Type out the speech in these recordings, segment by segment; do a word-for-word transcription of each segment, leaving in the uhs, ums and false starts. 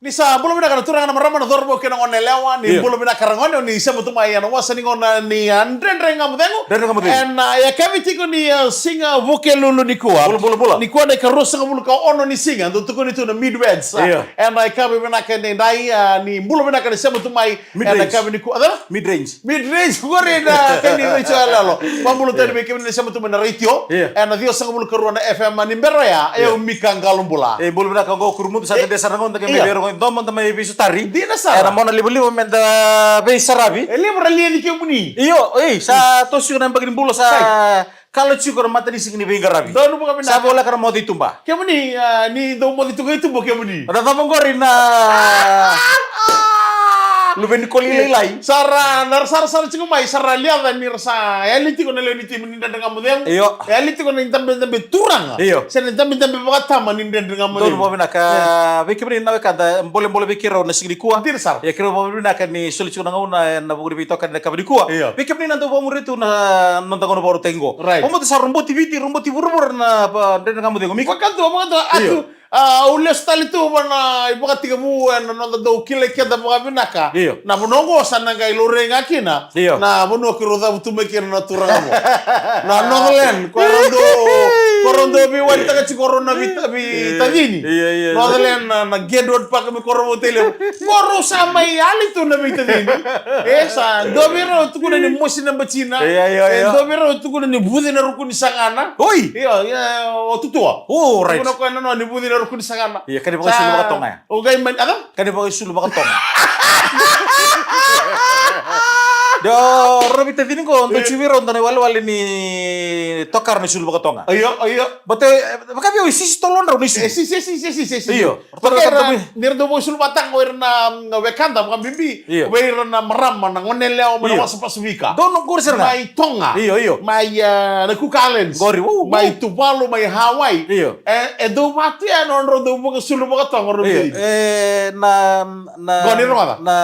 Ni sa bula vinaka na turaga, na marama, na cauravou kei na gone yalewa. Ni bula vinaka ragone, o ni sema tu mai ena wasa ni gauna ni, a, Dredre Ga Mo Cegu. Dredre Ga Mo Cegu. Ena, a, yakavi tiko ni, a, siga Vukelulu nikua. Bula, bula, bula. Nikua na ikaruasagavulu ka ono ni siga, dau tukuni tu na midwest. Ena yakavi vinaka edaidai, a, ni bula vinaka ni sema tu mai. Midrange. Ena yakavi nikua. A cava? Midrange. Midrange, qori na kena retio yaloyalo. Vabula tale vei kemuni na sema tu mai na retio. Ena ciwasagavulu ka rua na F M ni bera ya, e au Mika Qalobula. E, bula vinaka, qo Kurumutu, sa dede sara na gauna, da qai mai veirogo, da mai veisotari. Dina sara. Ena mona livaliva meda veisaravi. E levu ra liaci kemuni. Io, ei, sa toso tiko na yabaki ni bula, sa kala tiko na matanisiga ni veiqaravi. Donu vakavinaka. Sa voleka na moce i tuba. Kemuni, a, ni dau moce tu ga i tuba kemuni. Na cava qori na luve ni koli lailai. Sa ra, na ra sarasara tiko mai, sa ra liaca ni ra sa yali tiko na lewe ni timi ni Dredre Ga Mo Cegu. Io. Yali tiko na idabedabe turaga. Io. Se na idabedabe vakatama ni Dredre Ga Mo Cegu. Donu vakavinaka. Vei kemuni na wekada, bolebole vei keirau na siga nikua. Dina sara. Ia keirau vakavinaka ni soli tiko na gauna ena vuku ni veitokani ena yakavi nikua. Io. Vei kemuni na dau vakamuria tu na noda gauna vakarautaki qo. Right. Au mada sa roboti Viti, roboti vuravura na, pa, Dredre Ga Mo Cegu. Mika. Vakadua, vakadua, atu. Io. A, au lesu tale tu va na ivakatekivu ena noda dau kilai keda vakavinaka. Io. Na vanua oqo sa na qai laurai ga kina. Io. Na vanua keirau cavutu mai kina na turaga qo. Na Northland, ko rau dau, ko rau dau veiwalitaka tiko rau na vei, veitacini. Io, io, io. Northland, na, na Gatewood Park mai Korovou, Tailevu. Ko rau sa mai yali tu na veitacini. E sa dua vei rau tukuna ni mosi na batina. Io, io, io. E dua vei rau tukuna ni vuce na ruku ni sagana. Oi! Io, io, o Tutua. O, right. Tukuna o koya na nona ni vuce na ruku ni sagana. Ia, kena vakaisulu vakatoga ya. O qai mani, a cava? Kena vakaisulu vakatoga. Dua, rau na veitacini qo, dau tiko vei rau dua na iwalewale ni tokara na isulu vakatoga. Io, io. But, e, vaka vei au e sisi tolu na drau na isulu. E sisi, e sisi, e sisi, e sisi. Io. Vaka era, ni ra dau vakaisulu vakatoga o ira na, mm, wekada vakabibi. Io. Vei ira na marama, na gone yalewa mai na wasa Pasifika. Donu qori sara ga. Mai Toga. Io, io. Mai, a, na Cook Islands. Qori, u, u. Mai Tuvalu, mai Hawaii. Io. E, e dau vatu ya na nodrau dau vakaisulu vakatoga, rau. Io. E, na, na, qori rogoca. Na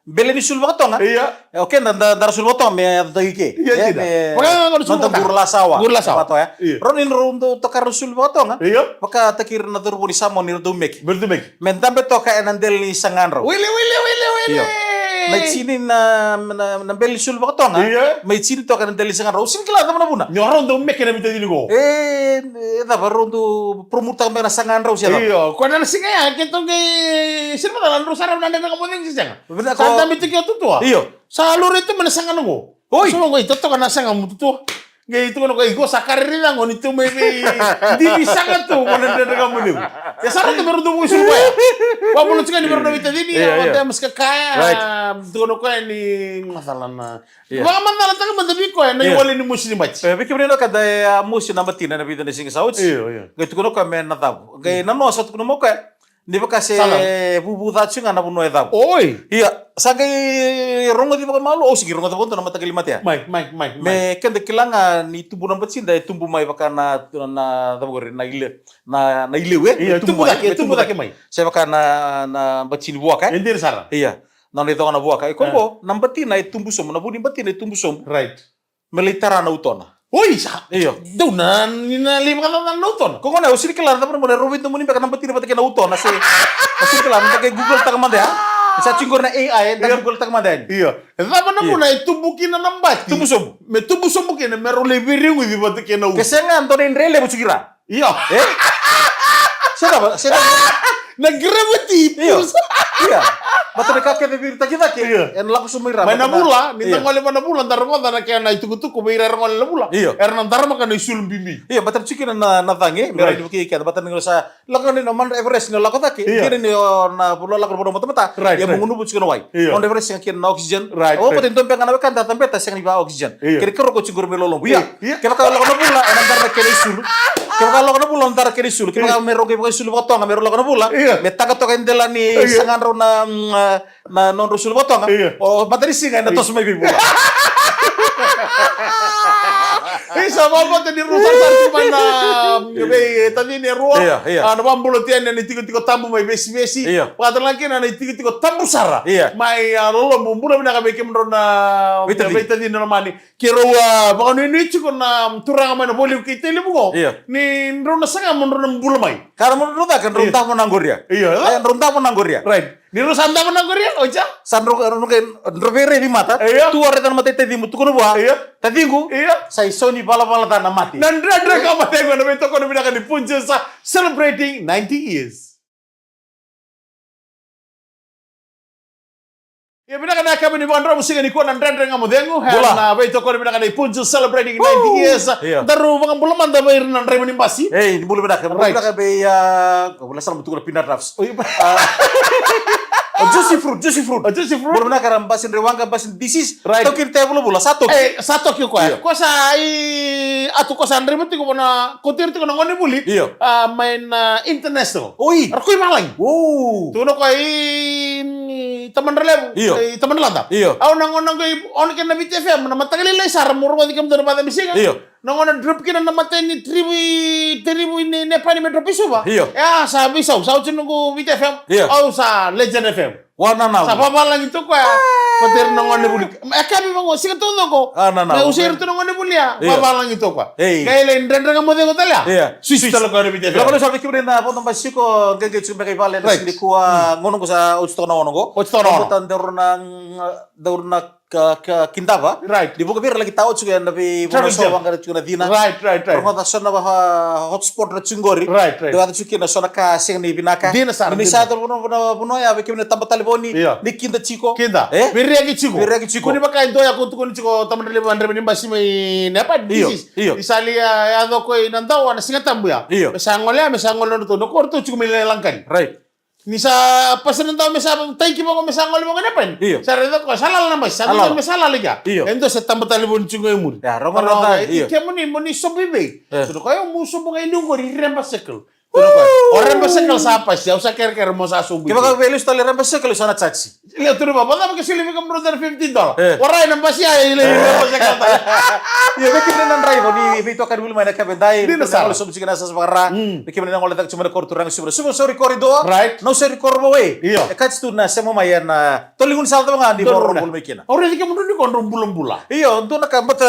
bele ni isulu vakatoga. Io. E, okay, da, da, da ra isulu vakatoga me yacataki ke. Io, e, dina. Me vaka ga qori isulu vakatoga. Guru Lasawa. Guru Lasawa. Vatoya. Io. Rau ni rau dau tokara na isulu vakatoga. Io. Vakataki ira na cauravou ni Samoa ni ra dau meke. Me ra dau meke. Me dabe toka ena dela ni sagadrau. Wele, wele, wele, wele. Io. Na itini na, na, na bele ni isulu vakatoga. Io. Me itini toka ena dela ni sagadrau. Au sega ni kila cava na vuna. Ni o rau dau meke na veitacini qo. E, e cava rau dau promote-taka beka na sagadrau se cava. Io, ko na siga ya, keitou qai, sega ni macala, drau sa rawa na Dredre Ga Mo Cegu se sega. Vinaka. Sa dabe tiko o Tutua. Io. Sa laurai tu mai na sagana qo. Oi. Sa qai totoka na saga mo Tutua. Qai tukuna o koya, iko sa ka rairai cake ni tu mai vei divi saga tu mo na Dredre Ga Mo Cegu. Ia sa rauta me rau dau vakaisulu vaya. Vakabula tiko yani vei rau na veitacini, io, io. Vata e masi kakaya, right. Tukuna o koya ni macala na. Io. Vakamacalataka mada vei koya na iwali ni mosi ni bati. E, vei kemuni na wekada, e, a mosi na batina ena vica na siga sa oti. Io, io. Qai tukuna o koya me na cavu. Qai nanoa sa tukuna mai o koya. Ni vaka se vuvu ca tiko ga na vanua e cavu. Oi. Ia, sa qai rogoci vakamalua, au sega ni rogoca vakadua na mataqali mate ya. Mai, mai, mai, mai. Me keda kila ga ni tubu na batida e tubu mai vaka na, na, cava qori, na ile, na, na ileu, e? Io, e tubu cake, e tubu cake mai. Se vaka na, na batini vuaka, e? E dina sara. Ia, na nona icoga na vuaka. E, koya qo, na batina e tubu sobu, na vu ni batina e tubu sobu. Right. Me lai tara na utona. Oi, sa. Io. Dou na, ni na lai vakacacana na utona. Ko gona, au sega ni kila na cava na vuna e rau veidomoni beka na batina vata kei na utona, se. Au sega ni kila, na qai Google-taka mada ya. Sa tiko qori na A I, da Google-taka mada yani. Io. E cava na vuna e tubu kina na bati? Tubu sobu. Me tubu sobu kina, me rau lai veireguci vata kei na uto. Ke sega, dua na idre levu tiko i ra. Io. E? Se cava, se cava. Na gravity. Io. Io. Baleta na ka kece veiritaki cake. Io. Ena lako sobu mai ra. Mai na vula, ni da gole mai na vula, da rogoca na kena itukutuku vei ira era gole na vula. Io. Era na daramaka na isulu bibi. Io, baleta tiko kina na, na cagi, me ra ni vukei keda, baleta ni sa lako ni na Mount Everest ni lako cake, io. Kina ni o na vula lako na vula matamata, right, ia right. Mo gunuva tiko na wai. Io. Mount Everest ga kina na oxygen. Right, right. O, baleta ni dua beka ga na wekada tabeta sega ni va oxygen. Io. Kena karua ko tiko qori me lolobu. Ia. Ia. Kevaka lako na vula, ena dara na kena isulu. Kevaka lako na vula, ena dara kena isulu. Kevaka me rau qai vakaisulu vakatoga, me rau lako na vula. Io. Me taga toka e dela ni sagadrau na, mm, na nodrau isulu vakatoga. Io. O matanisiga ena toso mai vei vula. Isa, vakabauta ni rau sarasara tiko mai na, mm, veitacini e rua. Io, io. A, na vakabula tu yani ena itikotiko tabu mai Vesivesi. Io. Vakatalega kina na itikotiko tabu sara. Io. Mai, a, Lolobu, bula vinaka vei kemudrau na veitacini lomani. Keirau, a, vakanuinui tiko na turaga mai na Vualiku kei Tailevu qo. Io. Ni drau na saga mo drau na bula mai. Ka na mo drau caka, drau Io. davo na qoria. Io, io. E, drau davo na qoria. Right. Ni drau sa davo na qoria, oja? Sa drau, drau, drau, drau veirai ni mata. Io. Tu ore tana mata i tacimu, tukuna vua. Io. Taciqu. Io. Sa i sau ni valavala ca na mate. Na Dredre Ga Mo Cegu ena veitokoni vinaka ni Punjas, celebrating ninety years. Ia vinaka na yakavi ni vakadromu siga nikua na Dredre Ga Mo Cegu. Bula. Na veitokoni vinaka ni Punjas celebrating ninety years. Ia. Daru vakabula mada vei ira na draiva ni basi. Ei, ni bula vinaka. Bula Right. vinaka vei, ah, bula sara mo tukuna peanut puffs. Oi. Ah. O juicy fruit, juicy fruit. O juicy fruit. Bula vinaka na basi ni Rewaqa, basi ni disease. Right. Toki ni tevula bula, sa toki. E, sa toki o koya. Io. Ko sa i atu ko sa draiva tiko vana, ko tiri tiko na gone vuli. Io. Ah, mai na international. Oi. Ra ko i valagi. Wow. Tukuna ko i, i Tamadra Levu. Io. I Tamadra Lada. Io. Au na gona qo i on kina na Viti F M, na mataka lailai sara mo rogoci kemudou na vaca misiga. Io. Na gona drop kina na matai ni tribu i, tribu i ne, Nepani me drop i Suva. Io. E a, sa veisau, sa oti noqu Viti F M. Io. Au sa Legend F M. Wa na na. Sa vavalagi tu koya. Ko teri na gone vuli. E kavi vaqo, siga taucoko. A, na na. Me usei tu na gone vuli ya. Io. Vavalagi tu koya. Ei. Qai lai Dredre Ga Mo Cegu tale ya. Io. Switch tale koya na Viti F M. Lako na sa viki na vodo basiko, qeqe tu beka i vale na Right. sini kua, Mm. gono ko sa oti toka na ono qo. Oti toka na ono. Ko ta daru na, daru na ka, ka kidava. Right. Ni vuka vei ira laki tao tiko ena vei Travel vuna so jam. Vaqara tiko na cina. Right, right, right. Rogoca so na va, hotspot ra tiko qori. Right, right. Dua tiko kina so na ka sega ni vinaka. Dina sara, Ni dina. Sa toro vuna, vuna, vuna ya vei kemuni na taba talevoni. Ia. Ni kida tiko. Kida. E? Viriaki tiko. Viriaki tiko. Kuni vaka e dua ya ko tukuni tiko Tamadra Levu, a draiva ni basi mai Nepani. Io, This is. io. Ni sa li ya, ya coko i na dawa na Siga Tabu ya. Io. Me sa gole ya, me sa gole na ratou. Na ko ratou tiko mai Lagakani. Right. Ni sa pasa na dau me sa taiki vaqo me sa gole vaqo na pen. Io. Sa raica koya sa lala na basi, sa Lala. Dua me sa lala i kea. Io. E dua se taba talevoni tiko e muri. Ya, rogo Rogo na e, io. Kemuni mo ni sobu i vei. E. Tukuna koya, au mo sobu ga i liu qori Reba Circle. Tukuna koya, o Reba Circle sa pasi, au sa kerekere mo sa sobu i Kevaka vei. Vei lesu tale Reba Circle sa na chachi. Ia tukuna vaqo, vacava ke soli vei kemudrau na fifty dollar. E. Warai na basi ya, i le Reba Circle tale. Ia vei kemuni na draiva ni veitokani vuli mai na keve dai. Dina sara. Sobu tiko na sasa vakara. Mm. Vei kemuni na gole caka tiko mai na koro turaga Suva, Suva Sorry Corridor. Right. Nausori Corridor way. Io. E kati tu na sema mai ena toligu ni sala cava ga ni Donu voro na. Bula mai kina. Au raici kemudrau ni ko drau bulabula. Io, dua na ka bata,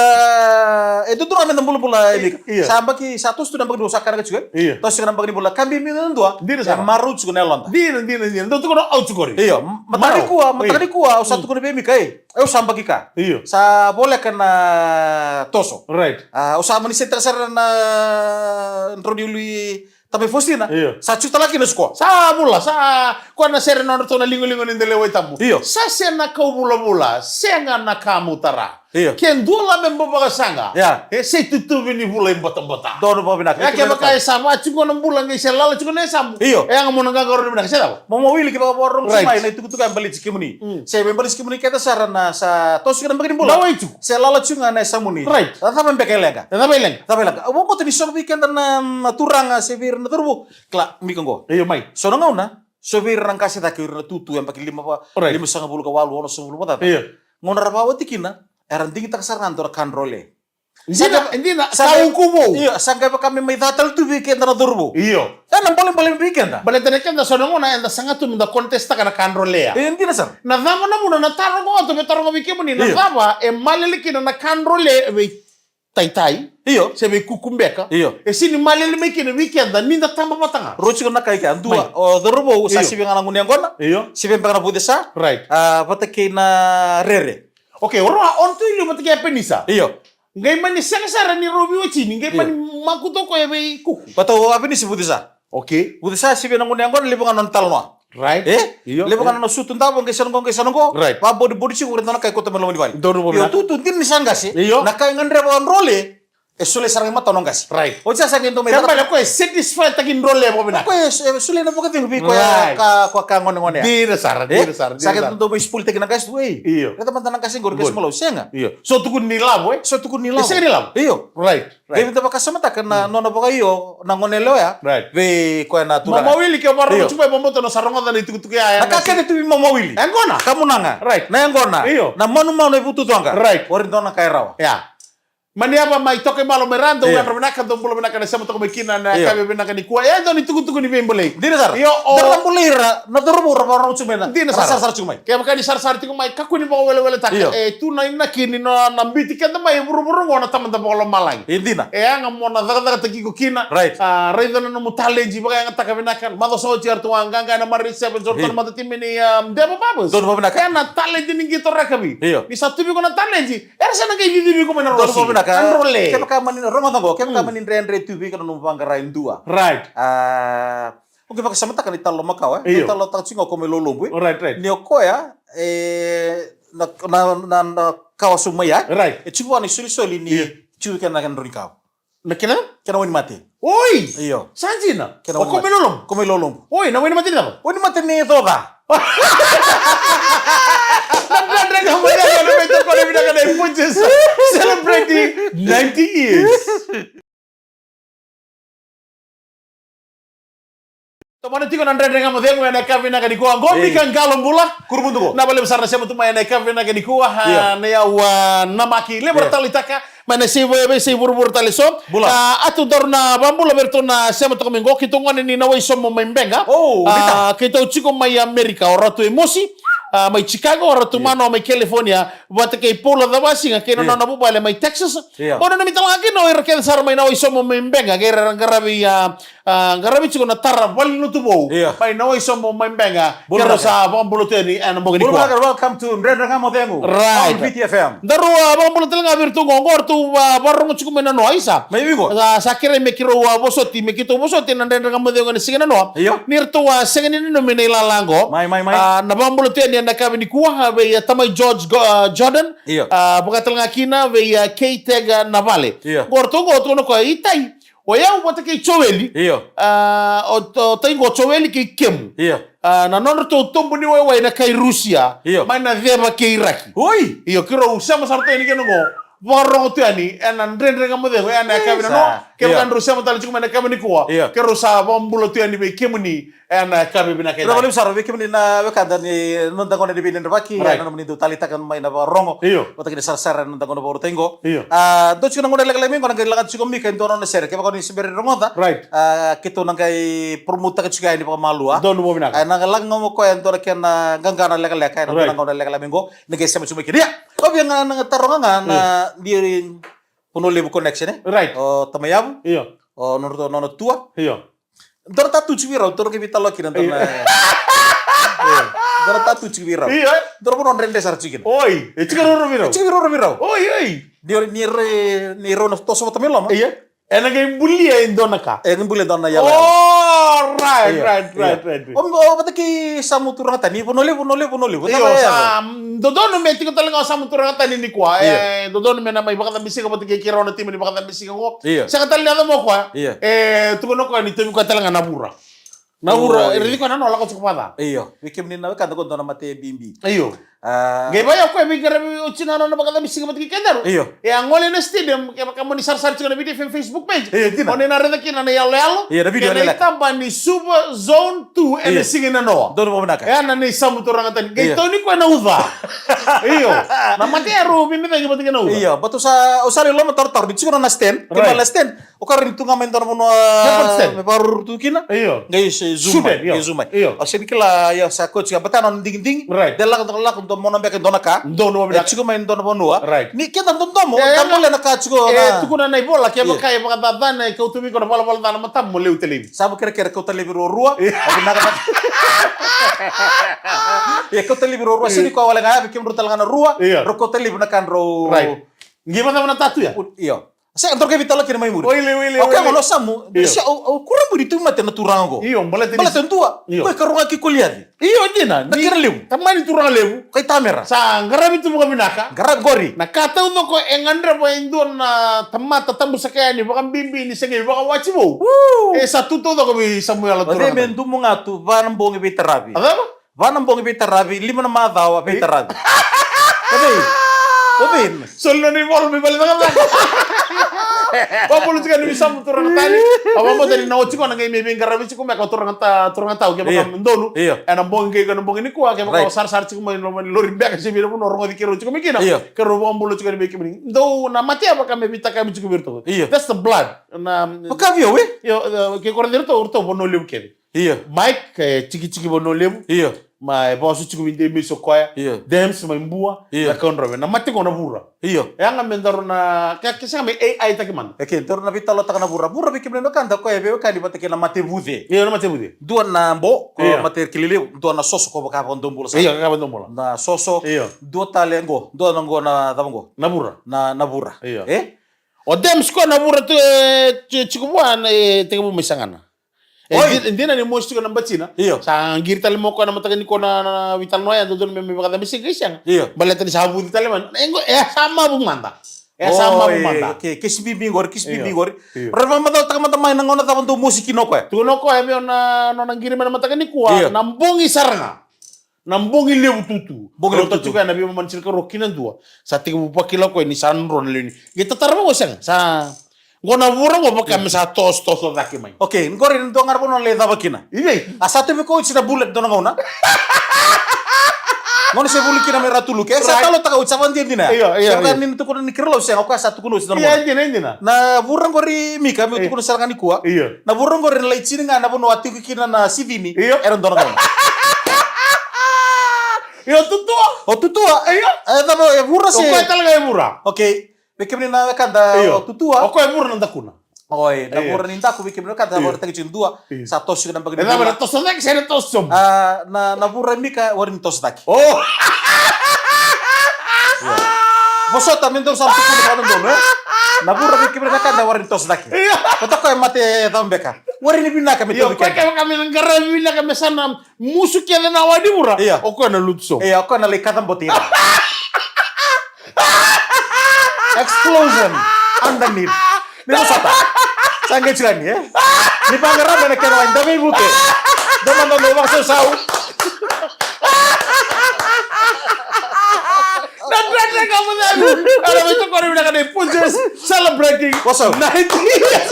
e dodonu ga me da bulabula e Io. Sa baki, sa toso tu na baki ni bula sa karaka tiko. Io. Toso tiko na baki ni bula, ka bibi na dua. Dina sara. E marau tiko na yaloda. Dina, dina, dina. Dou tukuna au tiko ri. Io, mataka Marau. Nikua, mataka Io. Nikua, au sa Mm. tukuna vei Mika, e. Au sa baki ka. Io. Sa voleka na toso. Right. A, au sa mani setaka sara na drau ni ulu i Tamai Faustina. Io. Sa tiko tale kina sikoa. Sa vula, sa koya na sere nodratou na ligoligo ni dele wai tabu. Io. Sa sega na kau vulavula, sega na ka mutara. Io. Ke dua la me bau vakasaqa. Ia. E se tutuvi ni vula i batabata. Donu vakavinaka. Ia kevaka e sa vaka tiko na bula qai se lala tiko na yasamu. Io. E yaga mo na qaqarauni vinaka se cava. Mama Wili, kevaka vakarorogo Right. mai na itukutuku e baleti kemuni. Mm. Se me baleti kemuni kece sara na sa toso kina baki ni bula. Na wai tu. Se lala tu ga na yasamuni. Right. Cava beka e leqa. Cava e leqa. Cava e leqa. Au vakabauta ni so vei keda na, na turaga se vei ira na cauravou. Kila, Mika qo. Io, mai. So na gauna, so vei ira na qase cake ira na tutu e baki lima va, Right. lima sagavulu ka walu, ono sagavulu vakacaca. Io. Gauna ra vakawati kina, era digitaka sara ga dua na ka drole. Dina, Sa dina, sa ka uku vou. Io, sa qai vaka me mai ca tale tu vei keda na cauravou. Io. E na bolebole vei keda. Baleta na keda so na gauna eda saga tu me da contest-taka na ka drolea. E, dina sara. Na cava na vuna na taro qo tou me taroga vei kemuni, na Io. Cava e malele kina na ka drole vei taitai? Io. Se vei kuku beka? Io. E sini malele mai kina vei keda ni da taba vata ga. Rau tiko na ka i kea, dua, Mai. O cauravou, sa Io. Sivi ga na gunu yaqona. Io. Sivi beka na vucesa. Right. A, vata kei na rere. Okay, o rau a on tu i liu vata kei a penisa. Io. Qai mani sega sara ni rau veiwatini, qai Io. Mani makuta o koya vei kuku. Vata o a penisa vucesa. Okay. Vucesa sivi na gunu yaqona, levu ga na nona talanoa. Right. E? Io, Levu ga io. Na nona sutu davo, qai sa na qo, qai sa na qo. Right. Vakabodibodi tiko, qori dua na ka e kauta mai loma ni vale. Donu vakavinaka. Io, tutu, dina ni sa qase. Io. Na ka e gadreva o drole, e solia sara ga i matana o qase. Right. Oti sa sa qai dau mai Kaya caka. Bale, o koya e satisfy-taki drole vakavinaka. O koya e so-, e solia na vakacegu vei koya Right. ka, ka, ka gonegone ya. Dina sara, E? dina sara, Sa dina qai sara. Dau mai spoil-taki na qase tu, ei. Io. Raica mada na qase qori, qase Qori. Malou, sega. Io. So tukuni ni lavo, e? So tukuni ni E lavo. Sega ni lavo. Io. Right. Right. Vei da vakasamataka na Mm. nona vakaio na gone yalewa ya. Right. Vei koya na turaga. Mama Wili, ke o vakarorogo Io. Tiko mai, Mama, tou na sa rogoca na itukutuku ya, ya Na ka na kece tu vei Mama Wili. Yaqona. Kamunaga. Right. Na yaqona. Io. Na manumanu e vututuaqa. Right. Ori dua na ka e rawa. Ya. Mani yava mai Tokaimalo mai ra, dou Io. yadra vinaka, dou bula vinaka na sema toka mai kina na Io. yakavi vinaka nikua. E dua ni tukutuku ni veibolei. Dina sara. Io, o Dara na bolei ira, na cauravou ra vakarorogo tiko mai na. Dina sara. Sarasara tiko mai. Kevaka ni sarasara tiko mai, kakua ni vakaweleweletaka. Io. E tu na inaki ni na, na biuti keda mai e vuravura oqo na Tamada Vakalomalagi. E dina. E yaga mo na cakacakataki iko kina. Right. A, raica na nomu talent, vakayagataka vinaka. Macawa sa oti eratou a qaqa ena Marist Sevens, o ratou Io. na matatimi ni, um, Deva Babas. Donu vakavinaka. E na talent ni qito rakavi. Io. Ni sa tu vei iko na talent, era sa na qai cicivi iko mai na Donu rosi. vakavinaka. Na role. Kevaka mani rogoca qo, kevaka Mm. mani dredre tu vei iko na nomu vaqara e dua. Right. A, o qai vakasamataka ni talo makawa, e? Io. Ni talo taka tiko qo ko mai Lolobu, e? Right, right. Ni o koya, e, na, na, na, na kawa sobu mai ya, e? Right. E tiko vua na isolisoli ni Io. tiko kena, kena drau ni kawa. Na kena? Kena wainimate. Oi! Io. Sa dina? Kena O ko wainimate. mai Lolobu? Ko mai Lolobu. Oi, na wainimate ni cava? Wainimate ni coca. Na Dredre Ga Mo Cegu, na veitokoni vinaka na Punjas. Celebrating ninety years. Tomana tiko na Dredre Ga Mo Cegu ena yakavi vinaka nikua. Qo Ei. Mika Qalo Bula. Kurumudu qo. Na valevu sara na sema tu mai ena yakavi vinaka nikua. Io. A, na yau, a, namaki. Levu ra Io. taleitaka. Mai na sei vei, vei sei vuravura tale so. Bula. A, a tu daru na vabula vei ratou na sema toka mai qo. Keitou gone ni Nawaisomo mai Beqa. Oh, A, Rita. keitou tiko mai Amerika. O Ratu Emosi. A, mai Chicago. O Ratu Io. Mano mai California. Vata kei Paula Cavasiga. Kei na Io. nona vuvale mai Texas. Io. Mo nanumi tale ga kina o ira kece sara mai Nawaisomo mai Beqa. Kei ira era qaravi, a, A, qaravi tiko na tara valenilotu vou. Io. Mai Nawaisomo mai Beqa. Bula Keirau vinaka. sa vakabula tu yani ena bogi Bula nikua. vinaka, welcome to Dredre Ga Mo Cegu Right. on V T F M. Daru, a, vakabula tale ga vei iratou qo, qo ratou, a, vakarorogo tiko mai na noa, isa. Mai vei qo? A, sa kerei me keirau, a, vosoti, me keitou vosoti na Dredre Ga Mo Cegu ena siga na noa. Io. Ni ratou, a, sega ni nanumi na ilala qo. Mai, mai, mai. A, na vakabula tu yani ena yakavi nikua, a, vei, a, tamai George Go-, a, Jordan. Io. A, vaka tale ga kina vei, a, Kei Tega Navale. Io. Qo ratou qo, tukuna o koya, i tai. O yau vata kei Joeli. Io. A, o, o tai qo Joeli kei kemu. Io. A, na nodratou tobu ni waiwai na kai Rusia. Io. Mai na ceva kei Iraki. Oi! Io, keirau sema sara tu yani kina qo. Vakarorogo tu yani, ena Dredre Ga Mo Cegu, ena yakavi na Isa. noa. Kevaka Io. drau sema tale tiko mai na yakavi nikua. Io. Keirau sa vakabula tu yani vei kemuni, ena yakavi vinaka Io, edai. Valevu sara, vei kemuni na wekada ni noda gauna ni veidredrevaki, Right. na nomuni dau taleitaka mai na vakarorogo. Io. Vata kei na sarasara ena noda gauna vakarautaki qo. Io. A, dua tiko na gauna lekaleka mai qo na qai lako tiko Mika e dua na nona sere. Kevaka ni se bera ni rogoca. Right. A, keitou na qai promote-taka tiko yani vakamalua. Donu vakavinaka. A, na qai lako ga mai o koya e dua na kena qaqana lekaleka, ena dua Right. na gauna lekaleka mai qo. Na qai sema tiko mai kina. Ia, au via ga na taroga ga na Io. Diri Vanua Levu connection, e? Right. O Tamai Yavu. Io. O nona, nona tua. Io. Dua na tatu tiko vei rau, dua na qai veitalanoa kina, dua na. Io. Io. Dua na tatu tiko vei rau. Io, e? Dua na vanua dredre sara tiko kina. Oi, e tiko ruarua vei rau. E tiko vei ruarua vei rau. Oi, oi. Ni, ni re, ni rau na toso vata mai loma. Io. Ena qai bulia e dua na ka. E qai bulia e dua na yalo. Oh, right, Io. right, right, Io. right. O, o, vata kei Samu Turagatani, Vanua Levu, Vanua Levu, Vanua Levu. Io, Tava ya. sa, mm, dodonu me tiko tale ga o Samu Turagatani nikua. Io. E, dodonu me na mai vakacabisiga vata kei keirau na timi ni vakacabisiga qo. Io. Sega tale ni yaco mai o koya. Io. E, tukuna o koya ni tauvi koya tale ga na vura. Na vura, Oi. e raici koya na nona lako tiko vakaca. Io, vei kemuni na wekada qo dua na mate bibi. Io. A. Qai vaya o koya veiqaravi oti na nona vakacabisiga vata kei kedaru. Io. E a gole na stadium, kevaka mo ni sarasara tiko na V T F M Facebook page. Io, dina. O ni na raica kina na iyaloyalo. Io, na video Kei na lekaleka. itaba ni Suva Zone two, ena Io. siga na noa. Donu vakavinaka. E a na nei Samu Turagatani. Qai Io. tau ni koya na uca. Io. Na mate ya rau veimecagi vata kei na uca. Io, but au sa, au sa lai loma tarotaro, ni tiko na stand. Right. Kei na stand. O koya ni tu ga mai dua na vanua Headboard stand. me vakaruru tu kina. Io. Qai se zoom Zoom mai, in, io. qai zoom mai. Io. O se ni kila, io, sa koya tiko, bata na digidigi. Right. De lako, lako, lako, dua mona beka, dua na ka. Donu vakavinaka. E tiko mai dua na vanua. Right. Ni keda dodomo, E, da e, bole na ka tiko e, na tukuna na ivola, kevaka Io. e vakacacana, e kauta vei iko na valavala ca na matamu, mo lewe talevi. Sa mo kerekere, kauta laivi ruarua. Io. Au vinaka na. Ia, kauta laivi ruarua, Io. se ni koya wale ga yavi, kemudrau tale ga na rua, Io. rau kauta laivi na ka drau. Right. Qai vakacava na tatu ya? Io. Sega, dou qai veitalanoa kina mai muri. Oile, oile, Au kaya oile. Qo, no Samu, Io. se au, au kurabui ni tu mate na turaga qo. Io, baleta ni Baleta dua. Io. Qo e karua ga kei Koliaci. Io, dina. Na Ni kena levu. Tamani turaga levu. Kai Tamera. Sa qaravi tu vakavinaka. Qaravi qori. Na ka taucoko e gadreva e dua na tamata tabusaka yani vakabibi ni se qai vakawati vou. Woo. E sa tu taucoko vei Samuela O cei me turaga. dumu ga tu, va na bogi veitaravi. A cava? Va na bogi veitaravi, lima na macawa veitaravi. Ka vei? Oi. Soli na ni volo me vale cakacaka. Vabolo tiko ni visamu turaga tani. A vabota ni na oti ko na qai me veiqaravi tiko me ka turaga ta, turaga tau ke vaka donu. Io. E na bogi qai ko na bogi ni kua ke vaka sarasara tiko mai loma ni lori beka se vira vuno rogoci ke rau tiko mai kina. Io. Ke rau vabolo tiko ni vei kemuni. Dou na mate vaka me vitaka me tiko vira toko. Io. That's the blood. Na vaka vio we. Io, ke kore dira to urto bono levu keve. Io. Mike, e, Tikitiki Vanua Levu. Io. Ma e vasu tiko vei Demis o koya. Io. Dems mai Bua. Io. Na Kaundrave. Na mate ko na vura. Io. E yaga me daru na, ke, ke sega me A I taki mada. E ke, daru na veitalotaka na vura. Vura vei kemuni na kada koya e veiwekani vata kei na mate vuce. Io, na mate vuce. Dua na bo, ko mate kilileu. Dua na soso ko vaka vakadomobula sa. Io, vaka vakadomobula. Na soso. Io. Dua tale qo, dua na qo na cava qo. Na vura. Na, na vura. Io. E? O Dems ko na vura tu, e, tu, tiko vua, e, tekivu mai sagana. E, oi. Di-, dina ni mosi tiko na batina. Io. Sa qiri tale mo koya na mataka ni ko na, na, na vitalanoa ya, dodonu me, me vakacamisiga i sega. Io. Baleta ni sa vuci tale mai. E qo, e sa mavu mada. E sa mavu mada. Oi, okay. Kesi bibi qori, kesi bibi qori. Io. Io. Rau vakamacalataka mada mai na gauna cava dou mosi kina o koya. Tukuna o koya, vei o na, nona qiri mai na mataka ni kua, io, na bogi sara ga. Na bogi levu tutu. Bogi levu tutu. Rau tiko ya na veimama ni sirikaro kina dua. Sa tekivu vakila o koya ni sa dro na lewe ni. Qai tatara vaqo sega. Sa qo na vura qo vaka me sa tosotoso cake mai. Okay, qori na dua ga na vanua lai cava kina. I vei? A sa tu vei ko oti na bullet dua na gauna. Gauna se vuli kina me ra tuluke. Sa talotaka oti sa vadinadina. Io, io, io. Sa vaka ni tukuna ni kira lau sega, o koya sa tukuna oti dua na gauna. Io, dina, dina. Na vura qori Mika, me tukuna sara ga ni kua. Io. Na vura qori na lai tini ga na vanua a tiko kina na sicini. Io. Era dua na gauna. Io, tutua. O tutua. Io. E cava e vura se. O koya tale ga e vura. Okay. Vei kemuni na wekada, io, o tutua. O koya e vura na dakuna. Oi, na vura ni daku vei kemuni na wekada, io, vura taki tiko dua. Io. Sa toso na baki ni vura. E cava na toso cake, se na toso sobu. A, na, na vura Mika, wari ni toso cake. Oh. Io. Vosota, me dou sa tukuna vaka dodonu, e? Na vura vei kemuni na wekada, wari ni toso cake. Io. Kota koya mate cava beka. Wari ni vinaka me tau vei keda. Io, koya kevaka me na qaravi vinaka me sa na musu kece na wa ni vura. Io. O koya na lutu sobu. Io, o koya na lai kaca boti ira. Explosion underneath. Ni vosota. Sa qai tiko yani, e? Ni vaqara me na kena wai, da veivute. Da mada dou vakasausau. Na Dredre Ga Mo Cegu. Ana veitokoni vinaka nei Punjas celebrating, wasau, ninety years.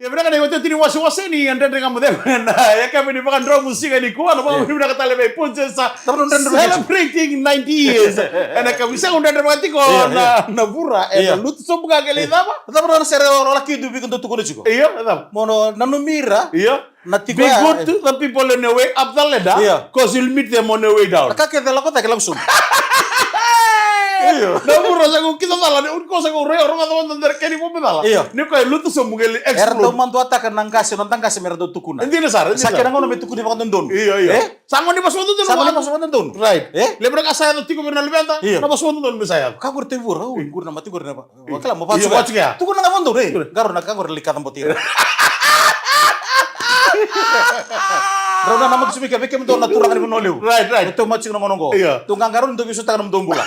Ia vinaka na iwatiwati ni wasewase ni Dredre Ga Mo Cegu ena yakavi ni vakadromu siga nikua, na vakavinavinaka tale vei Punjas, celebrating ninety years. Ena yakavi sega, dredre vaka tiko na, na vura ena lutu sobu ga qai lai cava. Cava na sere o laki tu vei kemudou tukuna tiko. Io, cava. Mo nanumi ira. Io. Na tiko ya. Be good to the people on your way up the ladder, io, 'cause you'll meet them on your way down. Na ka kece lako cake lako sobu. Io. Na vura sa qo kida cala, ni ko sa qo rei, o rogoca mada dere keni vo me cala. Io. Ni ko e lutu sobu qai explode. Era dau maduataka na qase, na noda qase me ra dau tukuna. E dina sara, e dina sara. Sa kena gauna me tukuni vakadodonu. Io, io. E? Sa gauna ni vosa vakadodonu. Sa gauna ni vosa vakadodonu. Right. E? Levu na ka sa yaco tiko vei na luveda, io, na vosa vakadodonu me sa yaco. Ka qori tevura, o, qori na mate qori na va-, Vakila mo vaka tiko ya. Tukuna ga vakadodonu, e. Qaro na ka qori lai kaca boti ira. Rau na namaki tiko vei kemudou na turaga ni Vanua Levu. Right, right. Dou mate tiko na gauna qo. Io. Dou qaqaro ni dou veisautaka na nomudou bula.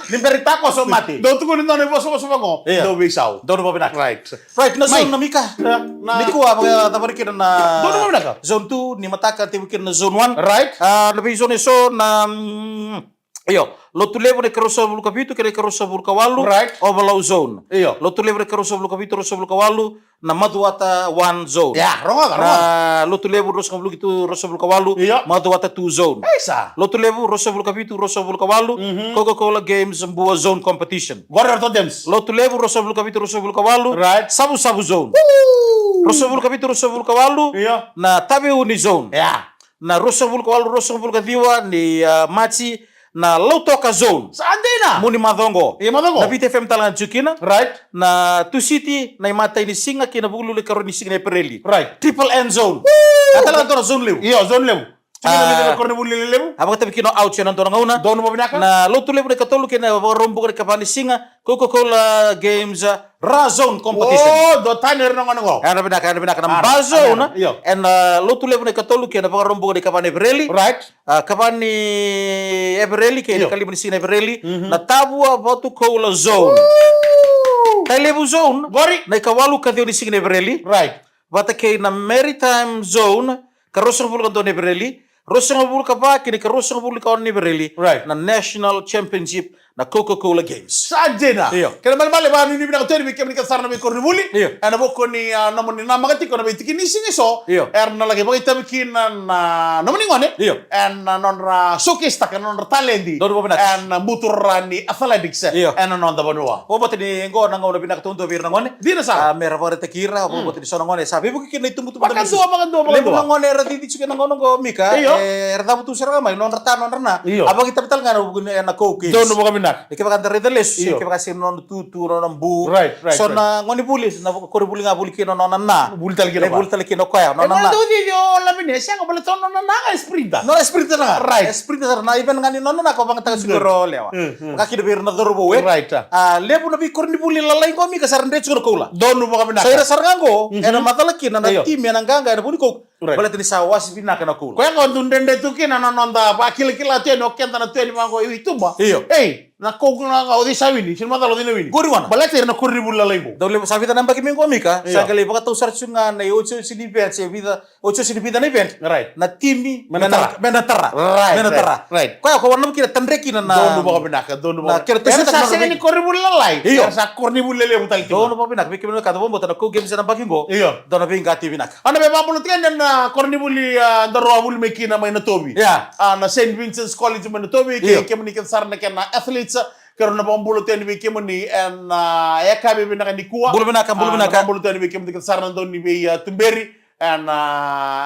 Ni bera ni takoso mate. Dou tukuni dua na ivosavosa vaqo. Io. Dou veisau. Dou na vavinaka. Right. Right, na zone na Mika. Nikua vakacava kina na zone two, ni mataka tevu kina na zone one. Right. A, na veizone eso na, mm, Io, Lotulevu na ikaruasagavulu ka vitu kei na ikaruasagavulu ka walu, right, Ovalau zone. Io. Lotulevu na ikaruasagavulu ka vitu, ruasagavulu ka walu, na Macuata one zone. Ia, rogoca, rogoca. Na Lotulevu ruasagavulu ka vitu, ruasagavulu ka walu, io, Macuata two zone. Isa. Lotulevu ruasagavulu ka vitu, ruasagavulu ka walu, mhm, Coca-Cola Games Bua Zone Competition. Qori o ratou games. Lotulevu ruasagavulu ka vitu, ruasagavulu ka walu, right, Savusavu zone. Woo! Ruasagavulu ka vitu, ruasagavulu ka walu, io, na Taveuni zone. Ia. Na ruasagavulu ka walu, ruasagavulu ka ciwa ni, a, Maji, na Lautoka zone. Sa dina. Mo ni macoqo. Ia macoqo. Na Viti F M tale ga tiko kina. Right. Na Tusiti, na imatai ni siga kei na Vukelulu ikarua ni siga ni Epereli. Right. Triple N zone. Woo! A tale ga dua na zone levu. Io, zone levu. Tiko na, a, Viti na Koronivuli lelevu. A vakatavi kina o Ouch ena dua na gauna. Donu vavinaka. Na Lotulevu na ikatolu kei na Vakaraubuka na ikava ni siga. Coca-Cola Games, a, Ra Zone Competition. O, dua tani era na gone qo. Era vinaka, era vinaka. Na, a, Ba Zone, io, ena Lotulevu na ikatolu kei na Vakaraubuka na ikava ni Epereli. Right. A, ikava ni Epereli kei na, io, ikalima ni siga ni Epereli. Mhm. Na Tavua Vatukoula Zone. Woo! Tailevu Zone. Qori. Na ikawalu ka ciwa ni siga ni Epereli. Right. vata kei na Maritime Zone, ka ruasagavulu ka dua ni Epereli, ruasagavulu ka va kei na ka ruasagavulu ka ono ni Epereli, right, na National Championship na Coca-Cola Games. Sa dina. Io. Kena ibalebale, vakanuinui vinaka tu yani vei kemuni kece sara na veikoronivuli. Io. Ena vuku ni, a, nomuni namaka tiko na veitiki ni siga eso. Io. Era na laki vakaitavi kina na nomuni gone. Io. Ena nodra showcase-taka na nodra taledi. Donu vakavinaka. Ena buturara ni athletics. Io. Ena noda vanua. Vakabauta ni qo na gauna vinaka taudua vei ira na gone. Dina sara. A, mera vakaraitaki ira, mm, vakabauta ni so na gone sa veivuke kina na itubutubu. Vakadua, vakadua, vakadua. Levu na gone era cici tiko ena gauna qo, Mika. Io. E, era cavutu sara ga mai, nodra ta, nodra na. Io. A vakaitavi tale ga ena vuku ni, ena Coke Games. Donu vakavinaka. Ni kevaka da raica lesu, io, ni kevaka sega ni nona tutu, nona bu. Right, right, so right. Na gone vuli, na koronivuli ga vuli kina nona na. Vuli tale kina. E, vuli tale kina o koya, nona na. E, dau cici o Lavenia, sega, baleta nona na ga e sprinter. Nona e sprinter ga. Right. E sprinter sara na, even ga ni nona na ko vakayagataka tiko o lewa. Mm, mm. Vaka kina vei ira na cauravou, e. Right, a. A, levu na veikoronivuli lalai qo, Mika, sa ra dre tiko na koula. Donu vakavinaka. So ira sara ga qo, mhm, era macala kina na, io, timi ena qaqa ena vuku ni Coke. Right. Baleta ni sa wase vinaka na koula. Koya qo dau dredre tu kina na noda vakilakila tu yani o keda na tu yani vaqo i tuba. Io. Ei, na Coke na ga o cei sa wini, sega ni macala o cei na wini. Qori gona. Baleta ira na koronivuli lalai qo. Dau levu, sa vica na yabaki mai qo, Mika, io, sa qai lai vakatau sara tu ga na iotioti ni event, se vica, iotioti ni vica na event. Right. Na timi me na tara. Me na tara. Right, me na tara. Right. Koya ko vaka na kena tadre kina na. Donu vakavinaka, donu vakavinaka. Era sa sega ni koronivuli lalai. Io. Era sa koronivuli lelevu tale tiko. Donu vakavinaka, vei kemuni na ka da vakabauta na Coke Games ena yabaki qo. Io. Dua na veiqati vinaka. Au na via vakabula tiko yani na koronivuli, a, daru a vuli mai kina mai Natovi. Ia. A, na Saint Vincent's College mai Natovi, kei, io, kemuni kece sara na kena athletes, keirau na vakabula tiko yani vei kemuni ena, a, yakavi vinaka nikua. Bula vinaka, bula vinaka. A, na vakabula tiko yani vei kemuni kece sara na dau ni vei, a, tuberi ena,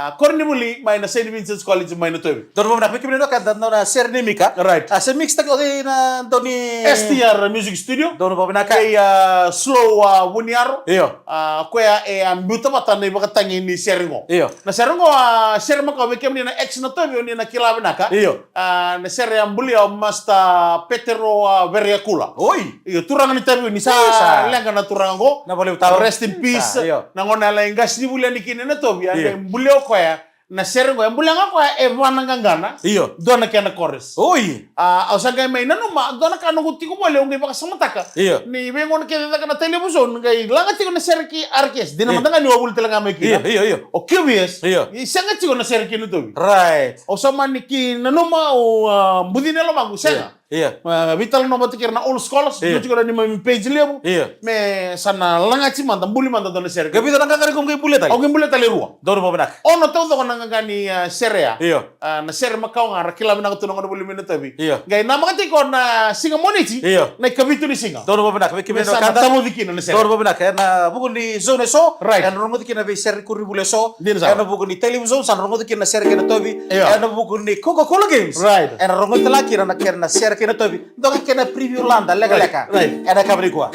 a, koronivuli mai na Saint Vincent's College mai Natovi. Donu vakavinaka, vei kemuni na ka da na sere ni Mika. Right. A, se mix taki o cei na dau ni. S T R Music Studio. Donu vakavinaka. Kei, a, Slow, a, Vuniaro. Io. A, koya e a biuta vata na ivakatagi ni sere qo. Io. Na sere qo, a, sere makawa vei kemuni na ex Natovi o ni na kila vinaka. Io. A, na sere a bulia o Master Petero, a, Vereakula. Oi. Io, turaga ni Taveuni, sa, isa, leqa na turaga qo. Na vale uta. Rest in peace. Isa, io. Na gone a lai qasenivuli yani kina e Natovi, a, io, qai bulia o koya. Na sere qo, e bulia ga o koya e va na qaqana. Io. Dua na kena chorus. Oi. A, au sa qai mai nanuma, dua na ka noqu tiko voli, au qai vakasamataka. Io. Ni veigauna kece caka na television, qai laga tiko na sere ki R K S. Dina, io, mada ga niu a vuli tale ga mai kina. Io, io, io. O Q V S. Io. E sega tiko na sere ki Natovi. Right. Au sa mani ki nanuma, au, a, bucini e lomaqu, sega. Io. Io. A, veitalanoa vata kei ira na old scholars, io, io, tiko na neimami page levu. Io. Me sa na lagati mada, buli mada dua na sere. Qai vica na qaqana iko qai bulia tale? Au qai bulia tale e rua. Donu vakavinaka. Ono taucoko na qaqani, a, sere ya. Io. A, na sere makawa ga ra kila vinaka tu na gone vuli mai Natovi. Io. Qai namaka tiko na siga Moniti. Io. Na ikavitu ni siga. Donu vakavinaka, vei kemuni na ka da. Me sa na tavoci kina na sere. Donu vakavinaka, ena vuku ni zone eso. Right. Ena rogoci kina veisere koronivuli eso. Dina sara. Ena vuku ni television, sa na rogoci kina na sere kei Natovi. Io. Ena vuku ni Coca-Cola Games. Right. Ena rogoci tale kina na kena sere kei Natovi. Dua ga kena preview lada, lekaleka. Right, right. Ena yakavi nikua.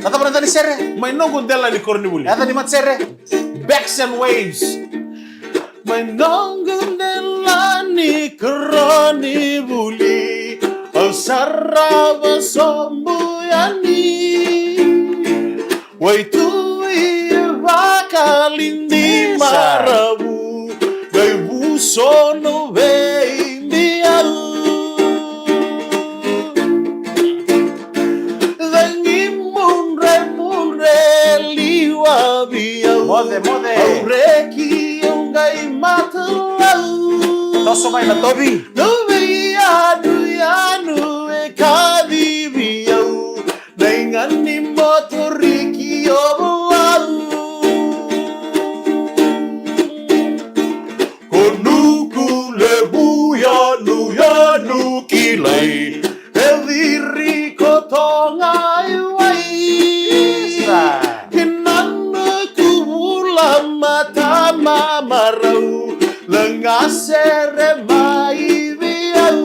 Na cava na yaca ni sere? Mai noqu dela ni koronivuli. Yaca ni matasere? Backs and Waves. Mai noqu dela ni koronivuli, au sarava sobu yani. Waitui e vakalidi, isa, maravu, qai vusonu vei au. Cagi mudremudre liwa vei au. Moce, moce. Au reki, au qai matalau. Toso mai Natovi. Nau veiyanuyanu e kacivi au. Dai ga ni motoriki o Vavau. Ko Nuku Levu yanuyanu kilai, e ciri ko Togaiwai. Isa. Kina Nuku Vula, Mata Mamarau, laga sere mai vei au.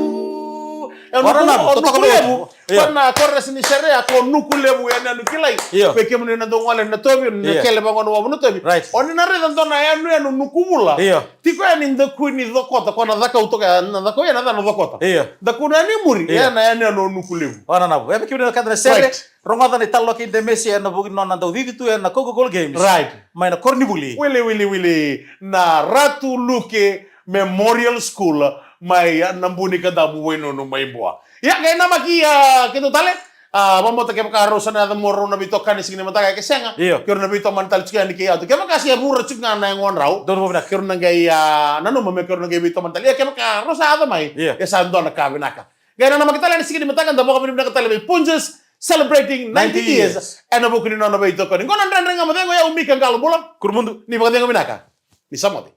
E o Nuku, o Nuku Levu. Io. Ko na chorus ni sere ya ko Nuku Levu yanuyanu kilai. Io. Vei kemuni na dau gole Natovi, na, io, kele vaqo na wavu Natovi. Right. O ni na raica dua na yanuyanu Nuku Vula. Io. Tiko yani dakui ni Cokota, ko na cakau toka ya, na cakau ya na yacana o Cokota. Io. Dakuna yani muri, io, ya na yanuyanu o Nuku Levu. O na navu. E vei kemuni na ka da na sere. Right. Rogoca na italanoa kei Demesi ena vuku ni nona dau cici tu ena Coca-Cola Games. Right. Mai na koronivuli. Wili, wili, wili. Na Ratu Luke Memorial School, mai, a, Nabunikadavu, Wainunu, mai Bua. Ia, qai namaki, a, keitou tale, A, vabauta kevaka rau sa na yaco mo rau na veitokani siga ni mataka, ke sega. Io. Keirau na veitomani tale tiko yani kei Atu. Kevaka se vura tiko ga na yagodrau. Donu vakavinaka. Keirau na qai, a, nanuma me keirau na qai veitomani tale. Ia kevaka rau sa yaco mai. Io. E sa dua na ka vinaka. Qai nanamaki tale yani siga ni mataka, da vakavinavinaka tale vei Punjas, celebrating ninety years. Ena vuku ni nona veitokani. Qo na Dredre Ga Mo Cegu, o yau Mika Qalobula. Kurumudu. Ni vakacegu vinaka. Ni sa moce.